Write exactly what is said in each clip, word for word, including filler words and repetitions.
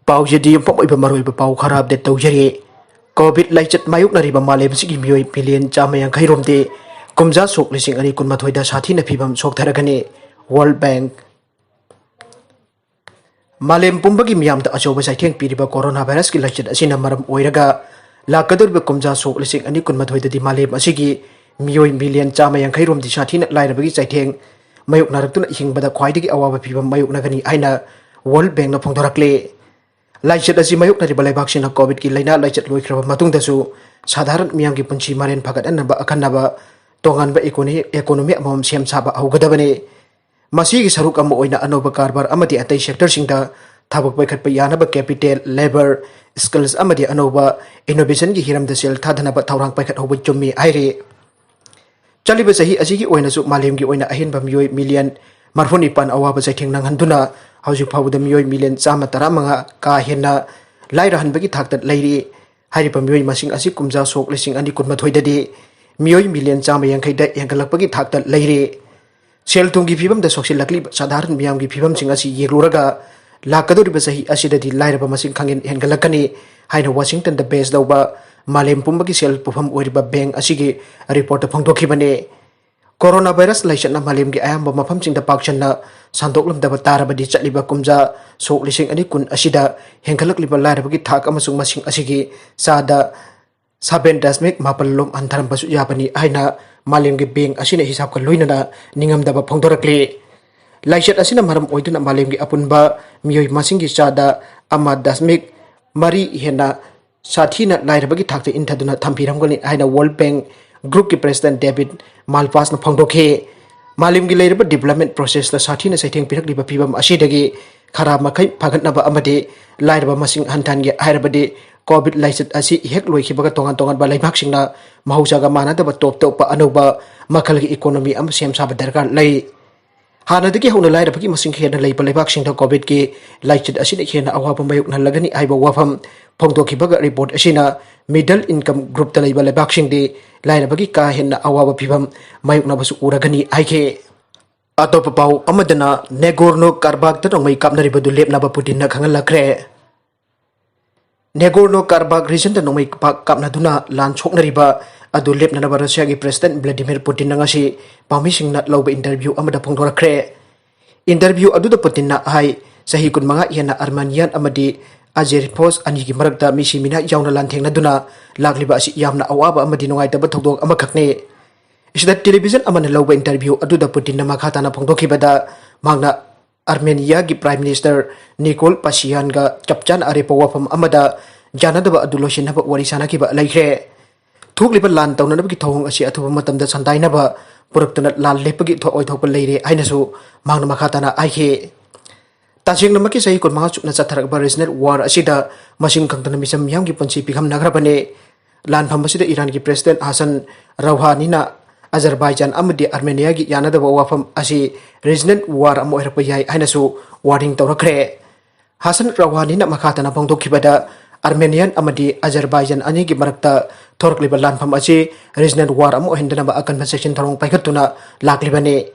ꯄꯥꯎꯁꯤꯗꯤ ꯌꯨꯝꯐꯝ ꯑꯣꯏꯕ ꯃꯔꯨꯑꯣꯏꯕ ꯄꯥꯎ ꯈꯔ ꯑꯞꯗꯦꯠ ꯇꯧꯖꯔꯤ꯫ ꯀꯣꯚꯤꯗ ꯂꯥꯏꯆꯠ ꯃꯥꯌꯣꯛꯅꯔꯤꯕ ꯃꯥꯂꯦꯝ ꯑꯁꯤꯒꯤ ꯃꯤꯑꯣꯏ ꯃꯤꯂꯤꯌꯟ ꯆꯥꯝꯃ ꯌꯥꯡꯈꯩ ꯔꯣꯝꯗꯤ ꯀꯨꯝꯖꯥ ꯁꯣꯛ ꯂꯤꯁꯤꯡ ꯑꯅꯤ ꯀꯨꯟꯃꯥꯊꯣꯏꯗ ꯁꯥꯊꯤꯅ ꯐꯤꯕꯝ ꯁꯣꯛꯊꯔꯒꯅꯤ꯫ World bank. ꯃꯥꯂꯦꯝ ꯄꯨꯝꯕꯒꯤ ꯃꯤꯌꯥꯝꯗ ꯑꯆꯧꯕ ꯆꯩꯊꯦꯡ ꯄꯤꯔꯤꯕ ꯀꯣꯔꯣꯅꯥ ꯚꯥꯏꯔꯁꯀꯤ ꯂꯥꯏꯆꯠ ꯑꯁꯤꯅ ꯃꯔꯝ ꯑꯣꯏꯔꯒ ꯂꯥꯛꯀꯗꯧꯔꯤꯕ ꯀꯨꯝꯖꯥ ꯁꯣꯛ ꯂꯤꯁꯤꯡ ꯑꯅꯤ ꯀꯨꯟꯃꯥꯊꯣꯏꯗꯗꯤ ꯃꯥꯂꯦꯝ ꯑꯁꯤꯒꯤ ꯃꯤꯑꯣꯏ ꯃꯤꯂꯤꯌꯟ ꯆꯥꯝꯃ ꯌꯥꯡꯈꯩ ꯔꯣꯝꯗꯤ ꯁꯥꯊꯤꯅ ꯂꯥꯏꯔꯕꯒꯤ ꯆꯩꯊꯦꯡ ꯃꯥꯌꯣꯛꯅꯔꯛꯇꯨꯅ ꯍꯤꯡꯕꯗ ꯈ꯭ꯋꯥꯏꯗꯒꯤ ꯑꯋꯥꯕ ꯐꯤꯕꯝ ꯃꯥꯌꯣꯛꯅꯒꯅꯤ ꯍꯥꯏꯅ ꯋꯥꯔꯜ ꯕꯦꯡꯛꯅ ꯐꯣꯡꯗꯣꯔꯛꯂꯤ꯫ ꯂꯥꯏꯆꯠ ꯑꯁꯤ ꯃꯥꯌꯣꯛꯅꯔꯤꯕ ꯂꯩꯕꯥꯛꯁꯤꯡꯅ ꯀꯣꯚꯤꯗꯀꯤ ꯂꯥꯏꯅꯥ ꯂꯥꯏꯆꯠ ꯂꯣꯏꯈ꯭ꯔꯕ ꯃꯇꯨꯡꯗꯁꯨ ꯁꯥꯙꯥꯔꯟ ꯃꯤꯌꯥꯝꯒꯤ ꯄꯨꯟꯁꯤ ꯃꯔꯦꯟ ꯐꯒꯠꯍꯟꯅꯕ ꯑꯈꯟꯅꯕ ꯇꯣꯉꯥꯟꯕ ꯏꯀꯣꯅꯣꯃꯤ, ꯏꯀꯣꯅꯣꯃꯤ ꯑꯃꯃꯝ ꯁꯦꯝ ꯁꯥꯕ ꯍꯧꯒꯗꯕꯅꯤ꯫ ꯃꯁꯤꯒꯤ ꯁꯔꯨꯛ ꯑꯃ ꯑꯣꯏꯅ ꯑꯅꯧꯕ ꯀꯔꯕꯥꯔ ꯑꯃꯗꯤ ꯑꯇꯩ ꯁꯦꯛꯇꯔꯁꯤꯡꯗ ꯊꯕꯛ ꯄꯥꯏꯈꯠꯄ ꯌꯥꯅꯕ ꯀꯦꯄꯤꯇꯦꯜ, ꯂꯦꯕꯔ, ꯁ꯭ꯀꯤꯜꯁ ꯑꯃꯗꯤ ꯑꯅꯧꯕ ꯏꯅꯣꯚꯦꯁꯟꯒꯤ ꯍꯤꯔꯝꯗ ꯁꯦꯜ ꯊꯥꯗꯅꯕ ꯊꯧꯔꯥꯡ ꯄꯥꯏꯈꯠꯍꯧꯕ ꯆꯨꯝꯃꯤ ꯍꯥꯏꯔꯤ꯫ ꯆꯠꯂꯤꯕ ꯆꯍꯤ ꯑꯁꯤꯒꯤ ꯑꯣꯏꯅꯁꯨ ꯃꯥꯂꯦꯝꯒꯤ ꯑꯣꯏꯅ ꯑꯍꯦꯟꯕ ꯃꯤꯑꯣꯏ ꯃꯤꯂꯤꯌꯟ ꯃꯔꯤꯐꯨ ꯅꯤꯄꯥꯟ ꯑꯋꯥꯕ ꯆꯩꯊꯦꯡ ꯅꯪꯍꯟꯗꯨꯅ ꯍꯧꯖꯤꯛ ꯐꯥꯎꯕꯗ ꯃꯤꯑꯣꯏ ꯃꯤꯂꯤꯌꯟ ꯆꯥꯝꯃ ꯇꯔꯥꯃꯉꯥ ꯀꯥ ꯍꯦꯟꯅ ꯂꯥꯏꯔꯍꯟꯕꯒꯤ ꯊꯥꯛꯇ ꯂꯩꯔꯤ꯫ ꯍꯥꯏꯔꯤꯕ ꯃꯤꯑꯣꯏ ꯃꯁꯤꯡ ꯑꯁꯤ ꯀꯨꯝꯖꯥ ꯁꯣꯛ ꯂꯤꯁꯤꯡ ꯑꯅꯤ ꯀꯨꯟꯃꯥꯊꯣꯏꯗꯗꯤ ꯃꯤꯑꯣꯏ ꯃꯤꯂꯤꯌꯟ ꯆꯥꯝꯃ ꯌꯥꯡꯈꯩꯗ ꯍꯦꯟꯒꯠꯂꯛꯄꯒꯤ ꯊꯥꯛꯇ ꯂꯩꯔꯤ꯫ ꯁꯦꯜ ꯊꯨꯝꯒꯤ ꯐꯤꯕꯝꯗ ꯁꯣꯛꯆꯤꯜꯂꯛꯂꯤꯕ ꯁꯥꯙꯥꯔꯟ ꯃꯤꯌꯥꯝꯒꯤ ꯐꯤꯕꯝꯁꯤꯡ ꯑꯁꯤ ꯌꯦꯡꯂꯨꯔꯒ ꯂꯥꯛꯀꯗꯧꯔꯤꯕ ꯆꯍꯤ ꯑꯁꯤꯗꯗꯤ ꯂꯥꯏꯔꯕ ꯃꯁꯤꯡ ꯈꯪꯍꯦꯟ ꯍꯦꯟꯒꯠꯂꯛꯀꯅꯤ ꯍꯥꯏꯅ ꯋꯥꯁꯤꯡꯇꯟꯗ ꯕꯦꯖ ꯇꯧꯕ ꯃꯥꯂꯦꯝ ꯄꯨꯝꯕꯒꯤ ꯁꯦꯜ ꯄꯨꯐꯝ ꯑꯣꯏꯔꯤꯕ ꯕꯦꯡꯛ ꯑꯁꯤꯒꯤ ꯔꯤꯄꯣꯔꯠꯇ ꯐꯣꯡꯗꯣꯛꯈꯤꯕꯅꯤ꯫ ꯀꯣꯔꯣꯅꯥ ꯚꯥꯏꯔꯁ ꯂꯥꯏꯆꯠꯅ ꯃꯥꯂꯦꯝꯒꯤ ꯑꯌꯥꯝꯕ ꯃꯐꯝꯁꯤꯡꯗ ꯄꯥꯛ ꯁꯟꯅ ꯁꯟꯗꯣꯛꯂꯝꯗꯕ ꯇꯥꯔꯕꯗꯤ ꯆꯠꯂꯤꯕ ꯀꯨꯝꯖꯥ ꯁꯣꯛ ꯂꯤꯁꯤꯡ ꯑꯅꯤ ꯀꯨꯟ ꯑꯁꯤꯗ ꯍꯦꯟꯒꯠꯂꯛꯂꯤꯕ ꯂꯥꯏꯔꯕꯒꯤ ꯊꯥꯛ ꯑꯃꯁꯨꯡ ꯃꯁꯤꯡ ꯑꯁꯤꯒꯤ ꯆꯥꯗ ꯁꯚꯦꯟ ꯗꯁꯃꯤꯛ ꯃꯥꯄꯜ ꯂꯣꯝ ꯍꯟꯊꯔꯝꯕꯁꯨ ꯌꯥꯕꯅꯤ ꯍꯥꯏꯅ ꯃꯥꯂꯦꯝꯒꯤ ꯕꯦꯡꯛ ꯑꯁꯤꯅ ꯍꯤꯁꯥꯕꯀ ꯂꯣꯏꯅꯅ ꯅꯤꯡꯉꯝꯗꯕ ꯐꯣꯡꯗꯣꯔꯛꯂꯤ꯫ ꯂꯥꯏꯆꯠ ꯑꯁꯤꯅ ꯃꯔꯝ ꯑꯣꯏꯗꯨꯅ ꯃꯥꯂꯦꯝꯒꯤ ꯑꯄꯨꯟꯕ ꯃꯤꯑꯣꯏ ꯃꯁꯤꯡꯒꯤ ꯆꯥꯗ ꯑꯃ ꯗꯁꯃꯤꯛ ꯃꯔꯤ ꯍꯦꯟꯅ ꯁꯥꯊꯤꯅ ꯂꯥꯏꯔꯕꯒꯤ ꯊꯥꯛꯇ ꯏꯟꯊꯗꯨꯅ ꯊꯝꯕꯤꯔꯝꯒꯅꯤ ꯍꯥꯏꯅ ꯋꯥꯔꯜ ꯕꯦꯡꯛ ꯒ꯭ꯔꯨꯞꯀꯤ ꯄ꯭ꯔꯦꯁꯤꯗꯦꯟꯠ ꯗꯦꯕꯤꯗ ꯃꯥꯜꯄꯥꯁꯅ ꯐꯣꯡꯗꯣꯛꯈꯤ꯫ ꯃꯥꯂꯦꯝꯒꯤ ꯂꯩꯔꯤꯕ ꯗꯤꯕ꯭ꯂꯞꯃꯦꯟꯠ ꯄ꯭ꯔꯣꯁꯦꯁꯇ ꯁꯥꯊꯤꯅ ꯆꯩꯊꯦꯡ ꯄꯤꯔꯛꯂꯤꯕ ꯐꯤꯕꯝ ꯑꯁꯤꯗꯒꯤ ꯈꯔ ꯃꯈꯩ ꯐꯒꯠꯅꯕ ꯑꯃꯗꯤ ꯂꯥꯏꯔꯕ ꯃꯁꯤꯡ ꯍꯟꯊꯍꯟꯒꯦ ꯍꯥꯏꯔꯕꯗꯤ ꯀꯣꯚꯤꯗ ꯂꯥꯏꯆꯠ ꯑꯁꯤ ꯍꯦꯛ ꯂꯣꯏꯈꯤꯕꯒ ꯇꯣꯉꯥꯟ ꯇꯣꯉꯥꯟꯕ ꯂꯩꯕꯥꯛꯁꯤꯡꯅ ꯃꯍꯧꯁꯥꯒ ꯃꯥꯟꯅꯗꯕ ꯇꯣꯞ ꯇꯣꯞꯄ ꯑꯅꯧꯕ ꯃꯈꯜꯒꯤ ꯏꯀꯣꯅꯣꯃꯤ ꯑꯃ ꯁꯦꯝ ꯁꯥꯕ ꯗꯔꯀꯥꯔ ꯂꯩ꯫ ꯍꯥꯟꯅꯗꯒꯤ ꯍꯧꯅ ꯂꯥꯏꯔꯕꯒꯤ ꯃꯁꯤꯡ ꯍꯦꯟꯅ ꯂꯩꯕ ꯂꯩꯕꯥꯛꯁꯤꯡꯗ ꯀꯣꯚꯤꯗꯀꯤ ꯂꯥꯏꯆꯠ ꯑꯁꯤꯅ ꯍꯦꯟꯅ ꯑꯋꯥꯕ ꯃꯥꯌꯣꯛꯅꯍꯜꯂꯒꯅꯤ ꯍꯥꯏꯕ ꯋꯥꯐꯝ ꯐꯣꯡꯗꯣꯛꯈꯤꯕꯒ ꯔꯤꯄꯣꯔꯠ ꯑꯁꯤꯅ ꯃꯤꯗꯜ ꯏꯟꯀꯝ ꯒ꯭ꯔꯨꯞꯇ ꯂꯩꯕ ꯂꯩꯕꯥꯛꯁꯤꯡꯗꯤ ꯂꯥꯏꯔꯕꯒꯤ ꯀꯥ ꯍꯦꯟꯅ ꯑꯋꯥꯕ ꯐꯤꯕꯝ ꯃꯥꯌꯣꯛꯅꯕꯁꯨ ꯎꯔꯒꯅꯤ ꯍꯥꯏꯈꯤ꯫ ꯑꯇꯣꯞꯄ ꯄꯥꯎ ꯑꯃꯗꯅ ꯅꯦꯒꯣꯔꯅꯣ ꯀꯥꯔꯕꯥꯛꯇ ꯅꯣꯡꯃꯩ ꯀꯥꯞꯅꯔꯤꯕꯗꯨ ꯂꯦꯞꯅꯕ ꯄꯨꯇꯤꯟꯅ ꯈꯪꯍꯜꯂꯛꯈ꯭ꯔꯦ꯫ ꯅꯦꯒꯣꯔꯅꯣ ꯀꯥꯔꯕꯥꯛ ꯔꯤꯖꯟꯗ ꯅꯣꯡꯃꯩ ꯄꯥꯛ ꯀꯥꯞꯅꯗꯨꯅ ꯂꯥꯟ ꯁꯣꯛꯅꯔꯤꯕ ꯑꯗꯨ ꯂꯦꯞꯅꯅꯕ ꯔꯁꯤꯌꯥꯒꯤ ꯄ꯭ꯔꯦꯁꯤꯗꯦꯟꯠ ꯚ꯭ꯂꯥꯗꯤꯃꯤꯔ ꯄꯨꯇꯤꯟꯅ ꯉꯁꯤ ꯄꯥꯎꯃꯤꯁꯤꯡꯅ ꯂꯧꯕ ꯏꯟꯇꯔꯚ꯭ꯌꯨ ꯑꯃꯗ ꯐꯣꯡꯗꯣꯔꯛꯈ꯭ꯔꯦ꯫ ꯏꯟꯇꯔꯚ꯭ꯌꯨ ꯑꯗꯨꯗ ꯄꯨꯇꯤꯟꯅ ꯍꯥꯏ, ꯆꯍꯤ ꯀꯨꯟꯃꯉꯥ ꯍꯦꯟꯅ ꯑꯥꯔꯃꯦꯅꯤꯌꯥꯟ ꯑꯃꯗꯤ ꯑꯖꯦꯔꯤꯐꯣꯁ ꯑꯅꯤꯒꯤ ꯃꯔꯛꯇ ꯃꯤꯁꯤ ꯃꯤꯅꯥ ꯌꯥꯎꯅ ꯂꯥꯟꯊꯦꯡꯅꯗꯨꯅ ꯂꯥꯛꯂꯤꯕ ꯑꯁꯤ ꯌꯥꯝꯅ ꯑꯋꯥꯕ ꯑꯃꯗꯤ ꯅꯨꯡꯉꯥꯏꯇꯕ ꯊꯧꯗꯣꯛ ꯑꯃꯈꯛꯅꯤ꯫ ꯁꯤꯗ ꯇꯦꯂꯤꯚꯤꯖꯟ ꯑꯃꯅ ꯂꯧꯕ ꯏꯟꯇꯔꯚ꯭ꯌꯨ ꯑꯗꯨꯗ ꯄꯨꯇꯤꯟꯅ ꯃꯈꯥ ꯇꯥꯅ ꯐꯣꯡꯗꯣꯛꯈꯤꯕꯗ, ꯃꯍꯥꯛꯅ ꯑꯥꯔꯃꯦꯅꯤꯌꯥꯒꯤ ꯄ꯭ꯔꯥꯏꯝ ꯃꯤꯅꯤꯁꯇꯔ ꯅꯤꯀꯣꯜ ꯄꯥꯁꯤꯌꯥꯟꯒ ꯆꯞ ꯆꯥꯅ ꯑꯔꯦꯞꯄ ꯋꯥꯐꯝ ꯑꯃꯗ ꯌꯥꯅꯗꯕ ꯑꯗꯨ ꯂꯣꯏꯁꯤꯟꯅꯕ ꯋꯥꯔꯤ ꯁꯥꯅꯈꯤꯕ ꯂꯩꯈ꯭ꯔꯦ꯫ ꯊꯣꯛꯂꯤꯕ ꯂꯥꯟ ꯇꯧꯅꯅꯕꯒꯤ ꯊꯧꯑꯣꯡ ꯑꯁꯤ ꯑꯊꯨꯕ ꯃꯇꯝꯗ ꯁꯟꯗꯥꯏꯅꯕ ꯄꯨꯔꯛꯇꯨꯅ ꯂꯥꯟ ꯂꯦꯞꯄꯒꯤ ꯊꯣ-, ꯑꯣꯏꯊꯣꯛꯄ ꯂꯩꯔꯦ ꯍꯥꯏꯅꯁꯨ ꯃꯍꯥꯛꯅ ꯃꯈꯥ ꯇꯥꯅ ꯍꯥꯏꯈꯤ꯫ ꯇꯁꯦꯡꯅꯃꯛꯀꯤ ꯆꯍꯤ ꯀꯨꯟꯃꯉꯥ ꯆꯨꯞꯅ ꯆꯠꯊꯔꯛꯄ ꯔꯤꯖꯅꯦꯜ ꯋꯥꯔ ꯑꯁꯤꯗ ꯃꯁꯤꯡ ꯈꯪꯗꯅ ꯃꯤꯆꯝ ꯃꯤꯌꯥꯝꯒꯤ ꯄꯨꯟꯁꯤ ꯄꯤꯈꯝꯅꯈ꯭ꯔꯕꯅꯤ꯫ ꯂꯥꯟꯐꯝ ꯑꯁꯤꯗ ꯏꯔꯥꯟꯒꯤ ꯄ꯭ꯔꯦꯁꯤꯗꯦꯟꯠ ꯍꯥꯁꯟ ꯔꯧꯍꯥꯅꯤꯅ ꯑꯖꯔꯕꯥꯏꯖꯥꯟ ꯑꯃꯗꯤ ꯑꯥꯔꯃꯦꯅꯤꯌꯥꯒꯤ ꯌꯥꯅꯗꯕ ꯋꯥꯐꯝ ꯑꯁꯤ ꯔꯤꯖꯅꯦꯜ ꯋꯥꯔ ꯑꯃ ꯑꯣꯏꯔꯛꯄ ꯌꯥꯏ ꯍꯥꯏꯅꯁꯨ ꯋꯥꯔꯅꯤꯡ ꯇꯧꯔꯛꯈ꯭ꯔꯦ꯫ ꯍꯥꯁꯟ ꯔꯧꯍꯥꯅꯤꯅ ꯃꯈꯥ ꯇꯥꯅ ꯐꯣꯡꯗꯣꯛꯈꯤꯕꯗ, ꯑꯥꯔꯃꯦꯅꯤꯌꯥꯟ ꯑꯃꯗꯤ ꯑꯖꯔꯕꯥꯏꯖꯥꯟ ꯑꯅꯤꯒꯤ ꯃꯔꯛꯇ ꯊꯣꯔꯛꯂꯤꯕ ꯂꯥꯟꯐꯝ ꯑꯁꯤ ꯔꯤꯖꯅꯦꯜ ꯋꯥꯔ ꯑꯃ ꯑꯣꯏꯍꯟꯗꯅꯕ ꯑꯀꯟꯕ ꯆꯦꯛꯁꯤꯟ ꯊꯧꯔꯥꯡ ꯄꯥꯏꯈꯠꯇꯨꯅ ꯂꯥꯛꯂꯤꯕꯅꯤ꯫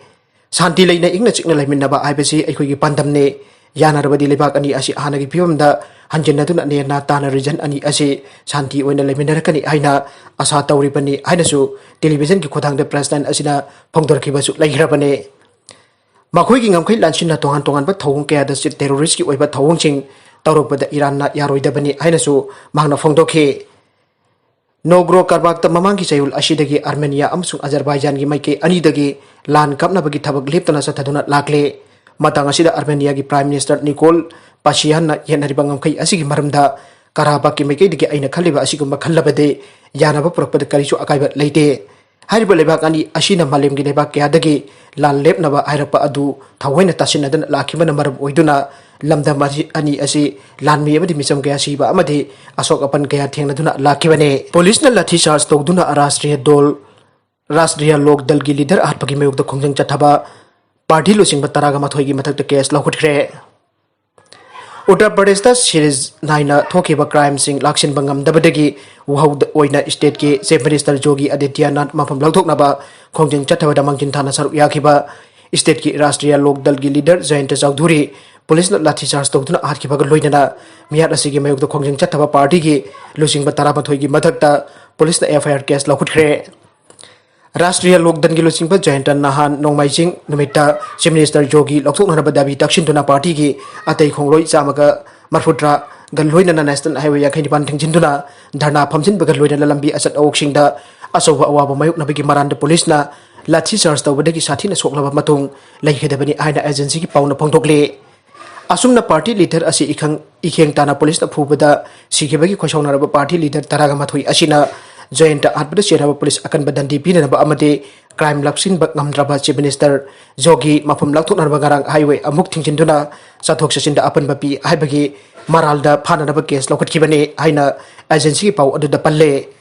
ꯁꯥꯟꯇꯤ ꯂꯩꯅ ꯏꯪꯅ ꯆꯤꯛꯅ ꯂꯩꯃꯤꯟꯅꯕ ꯍꯥꯏꯕꯁꯤ ꯑꯩꯈꯣꯏꯒꯤ ꯄꯥꯟꯗꯝꯅꯤ꯫ ꯌꯥꯅꯔꯕꯗꯤ ꯂꯩꯕꯥꯛ ꯑꯅꯤ ꯑꯁꯤ ꯍꯥꯟꯅꯒꯤ ꯐꯤꯕꯝꯗ ꯍꯟꯖꯤꯟꯅꯗꯨꯅ ꯅꯦꯅꯥ ꯇꯥꯅ ꯔꯤꯖꯟ ꯑꯅꯤ ꯑꯁꯤ ꯁꯥꯟꯇꯤ ꯑꯣꯏꯅ ꯂꯩꯃꯤꯟꯅꯔꯛꯀꯅꯤ ꯍꯥꯏꯅ ꯑꯁꯥ ꯇꯧꯔꯤꯕꯅꯤ ꯍꯥꯏꯅꯁꯨ ꯇꯦꯂꯤꯚꯤꯖꯟꯒꯤ ꯈꯨꯠꯊꯥꯡꯗ ꯄ꯭ꯔꯦꯁ ꯂꯥꯏꯟ ꯑꯁꯤꯅ ꯐꯣꯡꯗꯣꯔꯛꯈꯤꯕꯁꯨ ꯂꯩꯈ꯭ꯔꯕꯅꯤ꯫ ꯃꯈꯣꯏꯒꯤ ꯉꯝꯈꯩ ꯂꯥꯟꯁꯤꯟꯅ ꯇꯣꯉꯥꯟ ꯇꯣꯉꯥꯟꯕ ꯊꯧꯑꯣꯡ ꯀꯌꯥꯗ ꯁꯤ-, ꯇꯦꯔꯣꯔꯤꯁ꯭ꯠꯀꯤ ꯑꯣꯏꯕ ꯊꯧꯑꯣꯡꯁꯤꯡ ꯇꯧꯔꯛꯄꯗ ꯏꯔꯥꯟꯅ ꯌꯥꯔꯣꯏꯗꯕꯅꯤ ꯍꯥꯏꯅꯁꯨ ꯃꯍꯥꯛꯅ ꯐꯣꯡꯗꯣꯛꯈꯤ꯫ ꯅꯣꯒ꯭ꯔꯣ ꯀꯥꯔꯕꯥꯛꯇ ꯃꯃꯥꯡꯒꯤ ꯆꯌꯣꯜ ꯑꯁꯤꯗꯒꯤ ꯑꯥꯔꯃꯦꯅꯤꯌꯥ ꯑꯃꯁꯨꯡ ꯑꯖꯔꯕꯥꯏꯖꯥꯟꯒꯤ ꯃꯥꯏꯀꯩ ꯑꯅꯤꯗꯒꯤ ꯂꯥꯟ ꯀꯥꯞꯅꯕꯒꯤ ꯊꯕꯛ ꯂꯦꯞꯇꯅ ꯆꯠꯊꯗꯨꯅ ꯂꯥꯛꯂꯦ꯫ ꯃꯇꯥꯡ ꯑꯁꯤꯗ ꯑꯥꯔꯃꯦꯅꯤꯌꯥꯒꯤ ꯄ꯭ꯔꯥꯏꯝ ꯃꯤꯅꯤꯁꯇꯔ ꯅꯤꯀꯣꯜ ꯄꯥꯁꯤꯌꯥꯟꯅ ꯌꯦꯠꯅꯔꯤꯕ ꯉꯝꯈꯩ ꯑꯁꯤꯒꯤ ꯃꯔꯝꯗ ꯀꯥꯔꯥꯕꯥꯛꯀꯤ ꯃꯥꯏꯀꯩꯗꯒꯤ ꯑꯩꯅ ꯈꯜꯂꯤꯕ ꯑꯁꯤꯒꯨꯝꯕ ꯈꯜꯂꯕꯗꯤ ꯌꯥꯅꯕ ꯄꯨꯔꯛꯄꯗ ꯀꯔꯤꯁꯨ ꯑꯀꯥꯏꯕ ꯂꯩꯇꯦ꯫ ꯍꯥꯏꯔꯤꯕ ꯂꯩꯕꯥꯛ ꯑꯅꯤ ꯑꯁꯤꯅ ꯃꯥꯂꯦꯝꯒꯤ ꯂꯩꯕꯥꯛ ꯀꯌꯥꯗꯒꯤ ꯂꯥꯟ ꯂꯦꯞꯅꯕ ꯍꯥꯏꯔꯛꯄ ꯑꯗꯨ ꯊꯑꯣꯏꯅ ꯇꯥꯁꯤꯟꯅꯗꯅ ꯂꯥꯛꯈꯤꯕꯅ ꯃꯔꯝ ꯑꯣꯏꯗꯨꯅ ꯂꯝꯗꯝ ꯑꯁꯤ, ꯑꯅꯤ ꯑꯁꯤ ꯂꯥꯟꯃꯤ ꯑꯃꯗꯤ ꯃꯤꯆꯝ ꯀꯌꯥ ꯁꯤꯕ ꯑꯃꯗꯤ ꯑꯁꯣꯛ ꯑꯄꯟ ꯀꯌꯥ ꯊꯦꯡꯅꯗꯨꯅ ꯂꯥꯛꯈꯤꯕꯅꯤ꯫ ꯄꯨꯂꯤꯁꯅ ꯂꯥꯊꯤ ꯆꯥꯔꯖ ꯇꯧꯗꯨꯅ ꯔꯥꯁꯇ꯭ꯔꯤꯌꯥ ꯗꯣꯜ, ꯔꯥꯁꯇ꯭ꯔꯤꯌꯥ ꯂꯣꯛ ꯗꯜꯒꯤ ꯂꯤꯗꯔ ꯑꯍꯥꯠꯄꯒꯤ ꯃꯥꯌꯣꯛꯇ ꯈꯣꯡꯖꯪ ꯆꯠꯊꯕ ꯄꯥꯔꯇꯤ ꯂꯨꯆꯤꯡꯕ ꯇꯔꯥꯒ ꯃꯥꯊꯣꯏꯒꯤ ꯃꯊꯛꯇ ꯀꯦꯁ ꯂꯧꯈꯠꯈ꯭ꯔꯦ꯫ ꯎꯠꯇꯔ ꯄ꯭ꯔꯗꯦꯁꯇ ꯁꯤꯔꯤꯖ ꯅꯥꯏꯅ ꯊꯣꯛꯈꯤꯕ ꯀ꯭ꯔꯥꯏꯝꯁꯤꯡ ꯂꯥꯛꯁꯤꯟꯕ ꯉꯝꯗꯕꯗꯒꯤ ꯋꯥꯍꯧꯗ ꯑꯣꯏꯅ ꯁ꯭ꯇꯦꯠꯀꯤ ꯆꯤꯐ ꯃꯤꯅꯤꯁꯇꯔ ꯖꯣꯒꯤ ꯑꯥꯗꯤꯇ꯭ꯌꯅꯥꯊ ꯃꯐꯝ ꯂꯧꯊꯣꯛꯅꯕ ꯈꯣꯡꯖꯪ ꯆꯠꯊꯕꯗ ꯃꯥꯡꯖꯤꯟ ꯊꯥꯅ ꯁꯔꯨꯛ ꯌꯥꯈꯤꯕ ꯁ꯭ꯇꯦꯠꯀꯤ ꯔꯥꯁꯇ꯭ꯔꯤꯌꯥ ꯂꯣꯛ ꯗꯜꯒꯤ ꯂꯤꯗꯔ ꯖꯌꯟꯇ ꯆꯧꯙꯨꯔꯤ ꯄꯨꯂꯤꯁꯅ ꯂꯥꯊꯤ ꯆꯥꯔꯖ ꯇꯧꯗꯨꯅ ꯍꯥꯠꯈꯤꯕꯒ ꯂꯣꯏꯅꯅ ꯃꯤꯍꯥꯠ ꯑꯁꯤꯒꯤ ꯃꯥꯌꯣꯛꯇ ꯈꯣꯡꯖꯪ ꯆꯠꯊꯕ ꯄꯥꯔꯇꯤꯒꯤ ꯂꯨꯆꯤꯡꯕ ꯇꯔꯥꯃꯥꯊꯣꯏꯒꯤ ꯃꯊꯛꯇ ꯄꯨꯂꯤꯁꯅ F I R case ꯂꯧꯈꯠꯈ꯭ꯔꯦ꯫ ꯔꯥꯁꯇ꯭ꯔꯤꯌ ꯂꯣꯛ ꯗꯜꯒꯤ ꯂꯨꯆꯤꯡꯕ ꯖꯌꯟꯇ ꯅꯍꯥꯟ ꯅꯣꯡꯃꯥꯏꯖꯤꯡ ꯅꯨꯃꯤꯠꯇ Chief Minister ꯌꯣꯒꯤ ꯂꯧꯊꯣꯛꯅꯅꯕ ꯗꯥꯕꯤ ꯇꯛꯁꯤꯟꯗꯨꯅ ꯄꯥꯔꯇꯤꯒꯤ ꯑꯇꯩ ꯈꯣꯡꯂꯣꯏ ꯆꯥꯝꯃꯒ ꯃꯔꯐꯨꯇꯔꯥꯒ ꯂꯣꯏꯅꯅ National Highway ꯌꯥꯡꯈꯩ ꯅꯤꯄꯥꯟ ꯊꯤꯡꯖꯤꯟꯗꯨꯅ ꯙꯔꯅꯥ ꯐꯝꯖꯤꯟꯕꯒ ꯂꯣꯏꯅꯅ ꯂꯝꯕꯤ ꯑꯆꯠ ꯑꯋꯣꯛꯁꯤꯡꯗ ꯑꯆꯧꯕ ꯑꯋꯥꯕ ꯃꯥꯌꯣꯛꯅꯕꯒꯤ ꯃꯔꯥꯟꯗ ꯄꯨꯂꯤꯁꯅ ꯂꯥꯊꯤ ꯆꯥꯔꯖ ꯇꯧꯕꯗꯒꯤ ꯁꯥꯊꯤꯅ ꯁꯣꯛꯂꯕ ꯃꯇꯨꯡ ꯂꯩꯈꯤꯗꯕꯅꯤ ꯍꯥꯏꯅ ꯑꯦꯖꯦꯟꯁꯤꯒꯤ ꯄꯥꯎꯅ ꯐꯣꯡꯗꯣꯛꯂꯤ꯫ ꯑꯁꯨꯝꯅ ꯄꯥꯔꯇꯤ ꯂꯤꯗꯔ ꯑꯁꯤ ꯏꯈꯪ ꯏꯈꯦꯡ ꯇꯥꯅ ꯄꯨꯂꯤꯁꯅ ꯐꯨꯕꯗ ꯁꯤꯈꯤꯕꯒꯤ ꯈꯣꯏꯁꯥꯎꯅꯔꯕ ꯄꯥꯔꯇꯤ ꯂꯤꯗꯔ ꯇꯔꯥꯒ ꯃꯥꯊꯣꯏ ꯑꯁꯤꯅ ꯖꯌꯟꯇ ꯍꯥꯠꯄꯗ ꯆꯦꯟꯅꯕ ꯄꯨꯂꯤꯁ ꯑꯀꯟꯕ ꯗꯟꯗꯤ ꯄꯤꯅꯅꯕ ꯑꯃꯗꯤ ꯀ꯭ꯔꯥꯏꯝ ꯂꯥꯛꯁꯤꯟꯕ ꯉꯝꯗ꯭ꯔꯕ Chief Minister ꯌꯣꯒꯤ ꯃꯐꯝ ꯂꯥꯛꯊꯣꯛꯅꯅꯕ ꯉꯔꯥꯡ highway ꯑꯃꯨꯛ ꯊꯤꯡꯖꯤꯟꯗꯨꯅ ꯆꯠꯊꯣꯛ ꯆꯠꯁꯤꯟꯗ ꯑꯄꯟꯕ ꯄꯤ ꯍꯥꯏꯕꯒꯤ ꯃꯔꯥꯜꯗ ꯐꯥꯅꯅꯕ case ꯂꯧꯈꯠꯈꯤꯕꯅꯤ ꯍꯥꯏꯅ ꯑꯦꯖꯦꯟꯁꯤꯒꯤ ꯄꯥꯎ ꯑꯗꯨꯗ ꯄꯜꯂꯦ꯫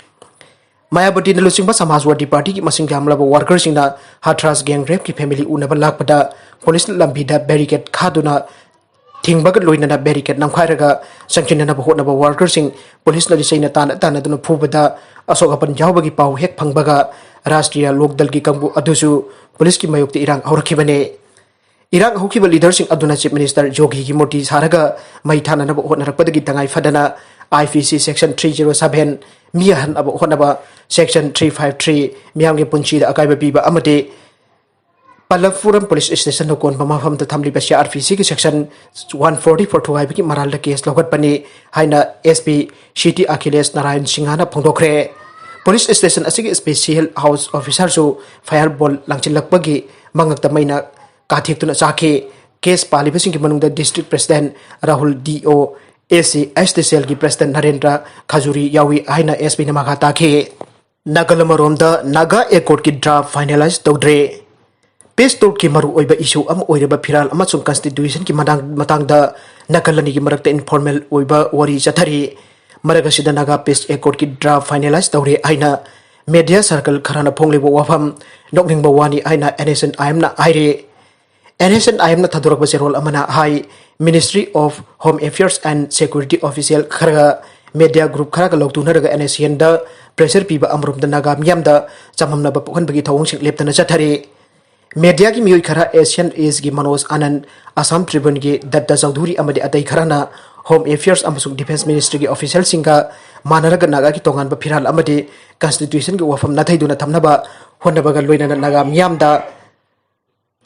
ꯃꯥꯌꯥꯕꯇꯤꯅ ꯂꯨꯆꯤꯡꯕ ꯁꯃꯥꯖꯋꯥꯗꯤ ꯄꯥꯔꯇꯤꯒꯤ ꯃꯁꯤꯡ ꯌꯥꯝꯂꯕ workerꯁꯤꯡꯅ ꯍꯊ꯭ꯔꯥꯁ gang rapeꯀꯤ family ꯎꯅꯕ ꯂꯥꯛꯄꯗ ꯄꯨꯂꯤꯁꯅ ꯂꯝꯕꯤꯗ barricade ꯈꯥꯗꯨꯅ ꯊꯤꯡꯕꯒ ꯂꯣꯏꯅꯅ barricade ꯅꯝꯈꯥꯏꯔꯒ ꯆꯪꯁꯤꯟꯅꯅꯕ ꯍꯣꯠꯅꯕ workerꯁꯤꯡ ꯄꯨꯂꯤꯁꯅ ꯂꯤꯆꯩꯅ ꯇꯥꯟꯅ ꯇꯥꯟꯅꯗꯨꯅ ꯐꯨꯕꯗ ꯑꯁꯣꯛ ꯑꯄꯟ ꯌꯥꯎꯕꯒꯤ ꯄꯥꯎ ꯍꯦꯛ ꯐꯪꯕꯒ ꯔꯥꯁꯇ꯭ꯔꯤꯌ ꯂꯣꯛ ꯗꯜꯒꯤ ꯀꯥꯡꯕꯨ ꯑꯗꯨꯁꯨ ꯄꯨꯂꯤꯁꯀꯤ ꯃꯥꯌꯣꯛꯇ ꯏꯔꯥꯡ ꯍꯧꯔꯛꯈꯤꯕꯅꯤ꯫ ꯏꯔꯥꯡ ꯍꯧꯈꯤꯕ ꯂꯤꯗꯔꯁꯤꯡ ꯑꯗꯨꯅ Chief Minister ꯌꯣꯒꯤꯒꯤ ꯃꯨꯔꯇꯤ ꯁꯥꯔꯒ ꯃꯩ ꯊꯥꯅꯅꯕ ꯍꯣꯠꯅꯔꯛꯄꯗꯒꯤ ꯇꯉꯥꯏ ꯐꯗꯅ I P C section three zero seven ꯃꯤ ꯍꯟꯅꯕ ꯍꯣꯠꯅꯕ, section three five three ꯃꯤꯌꯥꯝꯒꯤ ꯄꯨꯟꯁꯤꯗ ꯑꯀꯥꯏꯕ ꯄꯤꯕ ꯑꯃꯗꯤ ꯄꯂꯞꯄꯨꯔꯝ police stationꯅ ꯀꯣꯟꯕ ꯃꯐꯝꯗ ꯊꯝꯂꯤꯕ C R P Cꯒꯤ section one forty four ꯊꯨꯒꯥꯏꯕꯒꯤ ꯃꯔꯥꯜꯗ case ꯂꯧꯈꯠꯄꯅꯤ ꯍꯥꯏꯅ S P City Akhilesh Narayan ꯁꯤꯡꯍꯅ ꯐꯣꯡꯗꯣꯛꯈ꯭ꯔꯦ꯫ Police station ꯑꯁꯤꯒꯤ special house officerꯁꯨ fireball ꯂꯪꯁꯤꯜꯂꯛꯄꯒꯤ ꯃꯉꯛꯇ ꯃꯩꯅ ꯀꯥꯊꯦꯛꯇꯨꯅ ꯆꯥꯈꯤ꯫ Case ꯄꯥꯜꯂꯤꯕꯁꯤꯡꯒꯤ ꯃꯅꯨꯡꯗ district president Rahul D O, S C S T cellꯒꯤ president Narendra ꯈꯖꯨꯔꯤ ꯌꯥꯎꯏ ꯍꯥꯏꯅ S Pꯅ ꯃꯈꯥ ꯇꯥꯈꯤ꯫ ꯅꯥꯒꯜ ꯑꯃꯔꯣꯝꯗ ꯅꯥꯒꯥ accordꯀꯤ draft finalize ꯇꯧꯗ꯭ꯔꯦ꯫ Peace talkꯀꯤ ꯃꯔꯨꯑꯣꯏꯕ issue ꯑꯃ ꯑꯣꯏꯔꯤꯕ ꯐꯤꯔꯥꯜ ꯑꯃꯁꯨꯡ constitutionꯀꯤ ꯃꯇꯥꯡ-, ꯃꯇꯥꯡꯗ ꯅꯥꯒꯜ ꯑꯅꯤꯒꯤ ꯃꯔꯛꯇ informal ꯑꯣꯏꯕ ꯋꯥꯔꯤ ꯆꯠꯊꯔꯤ꯫ ꯃꯔꯛ ꯑꯁꯤꯗ ꯅꯥꯒꯥ peace accordꯀꯤ draft finalize ꯇꯧꯔꯦ ꯍꯥꯏꯅ media circle ꯈꯔꯅ ꯐꯣꯡꯂꯤꯕ ꯋꯥꯐꯝ ꯅꯣꯛꯅꯤꯡꯕ ꯋꯥꯅꯤ ꯍꯥꯏꯅ N S N I Mꯅ ꯍꯥꯏꯔꯤ꯫ N S N I Mꯅ ꯊꯥꯗꯣꯔꯛꯄ ꯆꯦꯔꯣꯜ ꯑꯃꯅ ꯍꯥꯏ, Ministry of Home Affairs and Security official ꯈꯔꯒ media group ꯈꯔꯒ ꯂꯧꯊꯣꯛꯅꯔꯒ N S C Nꯗ pressure ꯄꯤꯕ ꯑꯃꯔꯣꯝꯗ ꯅꯥꯒꯥ ꯃꯤꯌꯥꯝꯗ ꯆꯃꯝꯅꯕ ꯄꯣꯛꯍꯟꯕꯒꯤ ꯊꯧꯑꯣꯡꯁꯤꯡ ꯂꯦꯞꯇꯅ ꯆꯠꯊꯔꯤ꯫ ꯃꯦꯗꯤꯌꯥꯒꯤ ꯃꯤꯑꯣꯏ ꯈꯔ ꯑꯦꯁꯤꯌꯥꯟ ꯑꯦꯖꯒꯤ ꯃꯅꯣꯖ ꯑꯥꯅꯟꯗ, ꯑꯁꯥꯝ ꯇ꯭ꯔꯤꯕꯨꯟꯒꯤ ꯗꯠꯇ ꯆꯧꯙꯨꯔꯤ ꯑꯃꯗꯤ ꯑꯇꯩ ꯈꯔꯅ ꯍꯣꯝ ꯑꯦꯐꯤꯌꯔꯁ ꯑꯃꯁꯨꯡ ꯗꯤꯐꯦꯟꯁ ꯃꯤꯅꯤꯁꯇ꯭ꯔꯤꯒꯤ ꯑꯣꯐꯤꯁꯤꯌꯦꯜꯁꯤꯡꯒ ꯃꯥꯟꯅꯔꯒ ꯅꯥꯒꯥꯒꯤ ꯇꯣꯉꯥꯟꯕ ꯐꯤꯔꯥꯜ ꯑꯃꯗꯤ ꯀꯟꯁꯇꯤꯇ꯭ꯌꯨꯁꯟꯒꯤ ꯋꯥꯐꯝ ꯅꯥꯊꯩꯗꯨꯅ ꯊꯝꯅꯕ ꯍꯣꯠꯅꯕꯒ ꯂꯣꯏꯅꯅ ꯅꯥꯒꯥ ꯃꯤꯌꯥꯝꯗ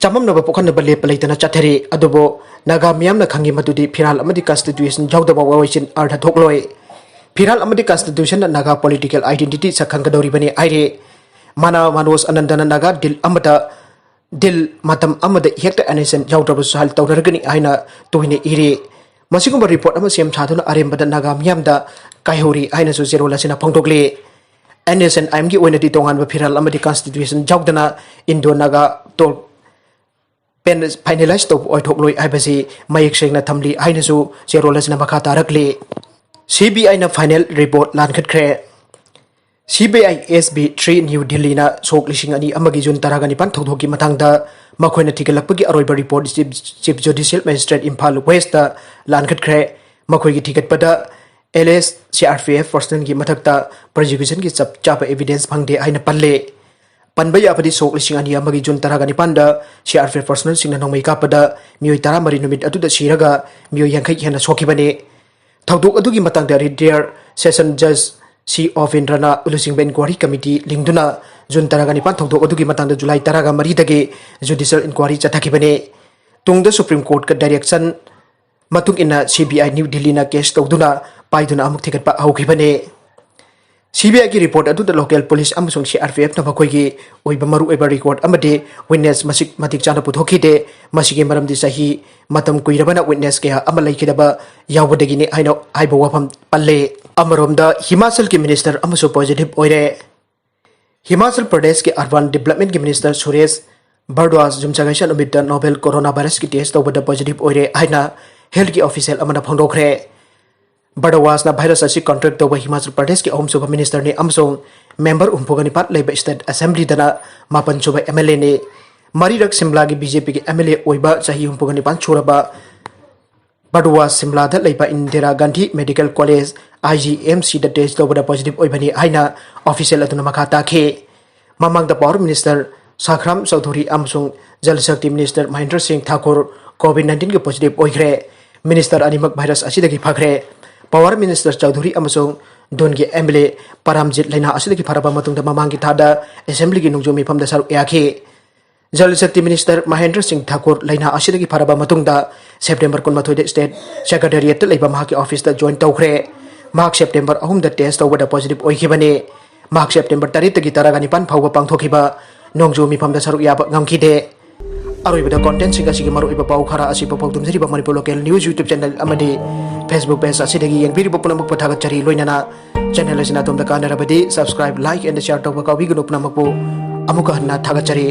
ꯆꯃꯝꯅꯕ ꯄꯣꯛꯍꯟꯅꯕ ꯂꯦꯞꯄ ꯂꯩꯇꯅ ꯆꯠꯊꯔꯤ꯫ ꯑꯗꯨꯕꯨ ꯅꯥꯒꯥ ꯃꯤꯌꯥꯝꯅ ꯈꯪꯉꯤ ꯃꯗꯨꯗꯤ ꯐꯤꯔꯥꯜ ꯑꯃꯗꯤ ꯀꯟꯁꯇꯤꯇ꯭ꯌꯨꯁꯟ ꯌꯥꯎꯗꯕ ꯋꯥꯔꯣꯏꯁꯤꯟ ꯑꯔꯊ ꯊꯣꯛꯂꯣꯏ꯫ ꯐꯤꯔꯥꯜ ꯑꯃꯗꯤ ꯀꯟꯁꯇꯤꯇ꯭ꯌꯨꯁꯟꯅ ꯅꯥꯒꯥ ꯄꯣꯂꯤꯇꯤꯀꯦꯜ ꯑꯥꯏꯗꯦꯟꯇꯤꯇꯤ ꯁꯛ ꯈꯪꯒꯗꯧꯔꯤꯕꯅꯤ ꯍꯥꯏꯔꯤ꯫ ꯃꯥꯅ ꯃꯅꯣꯖ ꯑꯥꯅꯟꯗꯅ ꯅꯥꯒꯥ ꯗꯤꯜ ꯑꯃꯗ ꯗꯤꯜ ꯃꯇꯝ ꯑꯃꯗ ꯍꯦꯛꯇ ꯑꯦꯟ ꯑꯦꯁ ꯑꯦꯟ ꯌꯥꯎꯗ꯭ꯔꯕꯁꯨ ꯍꯥꯏ ꯇꯧꯅꯔꯒꯅꯤ ꯍꯥꯏꯅ ꯇꯣꯏꯅ ꯏꯔꯤ꯫ ꯃꯁꯤꯒꯨꯝꯕ ꯔꯤꯄꯣꯔꯠ ꯑꯃ ꯁꯦꯝ ꯁꯥꯗꯨꯅ ꯑꯔꯦꯝꯕꯗ ꯅꯥꯒꯥ ꯃꯤꯌꯥꯝꯗ ꯀꯥꯏꯍꯧꯔꯤ ꯍꯥꯏꯅꯁꯨ ꯆꯦꯔꯣꯜ ꯑꯁꯤꯅ ꯐꯣꯡꯗꯣꯛꯂꯤ꯫ ꯑꯦꯟ ꯑꯦꯁ ꯑꯦꯟ ꯑꯥꯏ ꯑꯦꯝꯒꯤ ꯑꯣꯏꯅꯗꯤ ꯇꯣꯉꯥꯟꯕ ꯐꯤꯔꯥꯜ ꯑꯃꯗꯤ ꯀꯟꯁꯇꯤꯇ꯭ꯌꯨꯁꯟ ꯌꯥꯎꯗꯅ ꯏꯟꯗꯣ ꯅꯥꯒꯥ ꯇꯣꯜ ꯐꯥꯏꯅꯦꯂꯥꯏꯁ ꯇꯧꯕ ꯑꯣꯏꯊꯣꯛꯂꯣꯏ ꯍꯥꯏꯕꯁꯤ ꯃꯌꯦꯛ ꯁꯦꯡꯅ ꯊꯝꯂꯤ ꯍꯥꯏꯅꯁꯨ ꯆꯦꯔꯣꯜ ꯑꯁꯤꯅ ꯃꯈꯥ ꯇꯥꯔꯛꯂꯤ꯫ ꯁꯤ ꯕꯤ ꯑꯥꯏꯅ ꯐꯥꯏꯅꯦꯜ ꯔꯤꯄꯣꯔꯠ ꯂꯥꯟꯈꯠꯈ꯭ꯔꯦ꯫ C B I S B three new ꯗꯤꯜꯂꯤꯅ ꯁꯣꯛ ꯂꯤꯁꯤꯡ ꯑꯅꯤ ꯑꯃꯒꯤ ꯖꯨꯟ ꯇꯔꯥꯒ ꯅꯤꯄꯥꯟ ꯊꯧꯗꯣꯛꯀꯤ ꯃꯇꯥꯡꯗ ꯃꯈꯣꯏꯅ ꯊꯤꯒꯠꯂꯛꯄꯒꯤ ꯑꯔꯣꯏꯕ report chief, chief judicial magistrate Imphal west ꯂꯥꯟꯈꯠꯈ꯭ꯔꯦ꯫ ꯃꯈꯣꯏꯒꯤ ꯊꯤꯒꯠꯄꯗ L S C R P F ꯄꯔꯁꯅꯦꯜꯒꯤ ꯃꯊꯛꯇ ꯄ꯭ꯔꯣꯁꯤꯀ꯭ꯌꯨꯁꯟꯒꯤ ꯆꯞ ꯆꯥꯕ ꯑꯦꯚꯤꯗꯦꯟꯁ ꯐꯪꯗꯦ ꯍꯥꯏꯅ ꯄꯜꯂꯦ꯫ ꯄꯟꯕ ꯌꯥꯕꯗꯤ ꯁꯣꯛ ꯂꯤꯁꯤꯡ ꯑꯅꯤ ꯑꯃꯒꯤ ꯖꯨꯟ ꯇꯔꯥꯒ ꯅꯤꯄꯥꯟꯗ ꯁꯤ ꯑꯥꯔ ꯄꯤ ꯑꯦꯐ ꯄꯔꯁꯅꯦꯜꯁꯤꯡꯅ ꯅꯣꯡꯃꯩ ꯀꯥꯞꯄꯗ ꯃꯤꯑꯣꯏ ꯇꯔꯥꯃꯔꯤ ꯅꯨꯃꯤꯠ ꯑꯗꯨꯗ ꯁꯤꯔꯒ ꯃꯤꯑꯣꯏ ꯌꯥꯡꯈꯩ ꯍꯦꯟꯅ ꯁꯣꯛꯈꯤꯕꯅꯤ꯫ ꯊꯧꯗꯣꯛ ꯑꯗꯨꯒꯤ ꯃꯇꯥꯡꯗ ꯔꯤꯇꯥꯌꯔ ꯁꯦꯁꯟ ꯖꯖ ꯁꯤ ꯑꯣꯄꯦꯟꯗ꯭ꯔꯅ ꯂꯨꯆꯤꯡꯕ ꯏꯟꯀ꯭ꯋꯥꯔꯤ ꯀꯃꯤꯇꯤ ꯂꯤꯡꯗꯨꯅ ꯖꯨꯟ ꯇꯔꯥꯒ ꯅꯤꯄꯥꯟ ꯊꯧꯗꯣꯛ ꯑꯗꯨꯒꯤ ꯃꯇꯥꯡꯗ ꯖꯨꯂꯥꯏ ꯇꯔꯥꯒ ꯃꯔꯤꯗꯒꯤ ꯖꯨꯗꯤꯁꯤꯌꯦꯜ ꯏꯟꯀ꯭ꯋꯥꯔꯤ ꯆꯠꯊꯈꯤꯕꯅꯤ꯫ ꯇꯨꯡꯗ ꯁꯨꯄ꯭ꯔꯤꯝ ꯀꯣꯔꯠꯀ ꯗꯥꯏꯔꯦꯛꯁꯟ ꯃꯇꯨꯡ ꯏꯟꯅ ꯁꯤ ꯕꯤ ꯑꯥꯏ ꯅ꯭ꯌꯨ ꯗꯤꯜꯂꯤꯅ ꯀꯦꯁ ꯇꯧꯗꯨꯅ ꯄꯥꯏꯗꯨꯅ ꯑꯃꯨꯛ ꯊꯤꯒꯠꯄ ꯍꯧꯈꯤꯕꯅꯤ꯫ ꯁꯤ ꯕꯤ ꯑꯥꯏꯒꯤ ꯔꯤꯄꯣꯔꯠ ꯑꯗꯨꯗ ꯂꯣꯀꯦꯜ ꯄꯨꯂꯤꯁ ꯑꯃꯁꯨꯡ ꯁꯤ ꯑꯥꯔ ꯄꯤ ꯑꯦꯐꯅ ꯃꯈꯣꯏꯒꯤ ꯑꯣꯏꯕ ꯃꯔꯨꯑꯣꯏꯕ ꯔꯦꯀꯣꯔꯗ ꯑꯃꯗꯤ ꯋꯤꯠꯅꯦꯁ ꯃꯁꯤꯛ ꯃꯇꯤꯛ ꯆꯥꯅ ꯄꯨꯊꯣꯛꯈꯤꯗꯦ꯫ ꯃꯁꯤꯒꯤ ꯃꯔꯝꯗꯤ ꯆꯍꯤ ꯃꯇꯝ ꯀꯨꯏꯔꯕꯅ ꯋꯤꯠꯅꯦꯁ ꯀꯌꯥ ꯑꯃ ꯂꯩꯈꯤꯗꯕ ꯌꯥꯎꯕꯗꯒꯤꯅꯤ ꯍꯥꯏꯅ ꯍꯥꯏꯕ ꯋꯥꯐꯝ ꯄꯜꯂꯦ꯫ ꯑꯃꯔꯣꯝꯗ ꯍꯤꯃꯥꯆꯜꯒꯤ ꯃꯤꯅꯤꯁꯇꯔ ꯑꯃꯁꯨ ꯄꯣꯖꯤꯇꯤꯚ ꯑꯣꯏꯔꯦ꯫ ꯍꯤꯃꯥꯆꯜ ꯄ꯭ꯔꯗꯦꯁꯀꯤ ꯑꯔꯕꯥꯟ ꯗꯤꯕ꯭ꯂꯞꯃꯦꯟꯒꯤ ꯃꯤꯅꯤꯁꯇꯔ ꯁꯨꯔꯦꯁ ꯚꯥꯔꯗ꯭ꯋꯥꯖ ꯌꯨꯝꯁꯀꯩꯁ ꯅꯨꯃꯤꯠꯇ ꯅꯣꯚꯦꯜ ꯀꯣꯔꯣꯅꯥ ꯚꯥꯏꯔꯁꯀꯤ ꯇꯦꯁ ꯇꯧꯕꯗ ꯄꯣꯖꯤꯇꯤꯚ ꯑꯣꯏꯔꯦ ꯍꯥꯏꯅ ꯍꯦꯜꯊꯀꯤ ꯑꯣꯐꯤꯁꯤꯌꯦꯜ ꯑꯃꯅ ꯐꯣꯡꯗꯣꯛꯈ꯭ꯔꯦ꯫ ꯚꯥꯔꯗ꯭ꯋꯥꯖꯅ ꯚꯥꯏꯔꯁ ꯑꯁꯤ ꯀꯟꯇ꯭ꯔꯦꯛ ꯇꯧꯕ ꯍꯤꯃꯥꯆꯜ ꯄ꯭ꯔꯗꯦꯁꯀꯤ ꯑꯍꯨꯝꯁꯨꯕ ꯃꯤꯅꯤꯁꯇꯔꯅꯤ ꯑꯃꯁꯨꯡ ꯃꯦꯝꯕꯔ ꯍꯨꯝꯐꯨꯒ ꯅꯤꯄꯥꯟ ꯂꯩꯕ ꯁ꯭ꯇꯦꯠ ꯑꯦꯁꯦꯝꯕ꯭ꯂꯤꯗꯅ ꯃꯥꯄꯟꯁꯨꯕ ꯑꯦꯝ ꯑꯦꯜ ꯑꯦꯅꯤ꯫ ꯃꯔꯤꯔꯛ ꯁꯤꯝꯂꯥꯒꯤ ꯕꯤ ꯖꯦ ꯄꯤꯒꯤ ꯑꯦꯝ ꯑꯦꯜ ꯑꯦ ꯑꯣꯏꯕ ꯆꯍꯤ ꯍꯨꯝꯐꯨꯒ ꯅꯤꯄꯥꯟ ꯁꯨꯔꯕ ꯚꯥꯔꯗ꯭ꯋꯥꯖ ꯁꯤꯝꯂꯥꯗ ꯂꯩꯕ ꯏꯟꯗꯤꯔꯥ ꯒꯥꯟꯙꯤ ꯃꯦꯗꯤꯀꯦꯜ ꯀꯣꯂꯦꯖ, ꯑꯥꯏ ꯖꯤ ꯑꯦꯝ ꯁꯤꯗ ꯇꯦꯁ ꯇꯧꯕꯗ ꯄꯣꯖꯤꯇꯤꯚ ꯑꯣꯏꯕꯅꯤ ꯍꯥꯏꯅ ꯑꯣꯐꯤꯁꯤꯌꯦꯜ ꯑꯗꯨꯅ ꯃꯈꯥ ꯇꯥꯈꯤ꯫ ꯃꯃꯥꯡꯗ ꯄꯥꯋꯔ ꯃꯤꯅꯤꯁꯇꯔ ꯁꯥꯈ꯭ꯔꯥꯝ ꯆꯧꯙꯨꯔꯤ ꯑꯃꯁꯨꯡ ꯖꯜ ꯁꯛꯇꯤ ꯃꯤꯅꯤꯁꯇꯔ ꯃꯍꯦꯟꯗ꯭ꯔ ꯁꯤꯡ ꯊꯥꯀꯨꯔ ꯀꯣꯚꯤꯗ ꯅꯥꯏꯟꯇꯤꯟꯒꯤ ꯄꯣꯖꯤꯇꯤꯚ ꯑꯣꯏꯈ꯭ꯔꯦ꯫ ꯃꯤꯅꯤꯁꯇꯔ ꯑꯅꯤꯃꯛ ꯚꯥꯏꯔꯁ ꯑꯁꯤꯗꯒꯤ ꯐꯈ꯭ꯔꯦ꯫ ꯄꯋꯥꯔ ꯃꯤꯅꯤꯁꯇꯔ ꯆꯧꯙꯨꯔꯤ ꯑꯃꯁꯨꯡ ꯙꯨꯟꯒꯤ ꯑꯦꯝ ꯑꯦꯜ ꯑꯦ ꯄꯔꯥꯝꯖꯤꯠ ꯂꯥꯏꯅꯥ ꯑꯁꯤꯗꯒꯤ ꯐꯔꯕ ꯃꯇꯨꯡꯗ ꯃꯃꯥꯡꯒꯤ ꯊꯥꯗ ꯑꯦꯁꯦꯝꯕ꯭ꯂꯤꯒꯤ ꯅꯣꯡꯖꯨ ꯃꯤꯐꯝꯗ ꯁꯔꯨꯛ ꯌꯥꯈꯤ꯫ ꯖꯜ ꯁꯛꯇꯤ ꯃꯤꯅꯤꯁꯇꯔ ꯃꯍꯦꯟꯗ꯭ꯔ ꯁꯤꯡ ꯊꯥꯀꯨꯔ ꯂꯥꯏꯅꯥ ꯑꯁꯤꯗꯒꯤ ꯐꯔꯕ ꯃꯇꯨꯡꯗ ꯁꯦꯞꯇꯦꯝꯕꯔ ꯀꯨꯟꯃꯥꯊꯣꯏꯗ ꯁ꯭ꯇꯦꯠ ꯁꯦꯀ꯭ꯔꯦꯇꯦꯔꯤꯌꯦꯠꯇ ꯂꯩꯕ ꯃꯍꯥꯛꯀꯤ ꯑꯣꯐꯤꯁꯇ ꯖꯣꯏꯟ ꯇꯧꯈ꯭ꯔꯦ꯫ ꯃꯍꯥꯛ ꯁꯦꯞꯇꯦꯝꯕꯔ ꯑꯍꯨꯝꯗ ꯇꯦꯁ ꯇꯧꯕꯗ ꯄꯣꯖꯤꯇꯤꯚ ꯑꯣꯏꯈꯤꯕꯅꯤ꯫ ꯃꯍꯥꯛ ꯁꯦꯞꯇꯦꯝꯕꯔ ꯇꯔꯦꯠꯇꯒꯤ ꯇꯔꯥꯅꯤꯄꯥꯟ ꯐꯥꯎꯕ ꯄꯥꯡꯊꯣꯛꯈꯤꯕ ꯅꯣꯡꯖꯨ ꯃꯤꯐꯝꯗ ꯁꯔꯨꯛ ꯌꯥꯕ ꯉꯝꯈꯤꯗꯦ꯫ ꯑꯔꯣꯏꯕꯗ ꯀꯣꯟꯇꯦꯟꯁꯤꯡ ꯑꯁꯤꯒꯤ ꯃꯔꯨꯑꯣꯏꯕ ꯄꯥꯎ ꯈꯔ ꯑꯁꯤ ꯄꯥꯎꯐꯥꯎ ꯇꯝꯖꯔꯤꯕ Manipur local news YouTube channel ꯑꯃꯗꯤ ꯐꯦꯁꯕꯨꯛ ꯄꯦꯖ ꯑꯁꯤꯗꯒꯤ ꯌꯦꯡꯕꯤꯔꯤꯕ ꯄꯨꯝꯅꯃꯛꯄꯨ ꯊꯥꯒꯠꯆꯔꯤ꯫ ꯂꯣꯏꯅꯅ ꯆꯦꯅꯦꯜ ꯑꯁꯤꯅ ꯑꯗꯣꯝꯗ ꯀꯥꯟꯅꯔꯕꯗꯤ subscribe, like and share ꯇꯧꯕ ꯀꯥꯎꯕꯤꯒꯅꯨ꯫ ꯄꯨꯝꯅꯃꯛꯄꯨ ꯑꯃꯨꯛꯀ ꯍꯟꯅ ꯊꯥꯒꯠꯆꯔꯤ꯫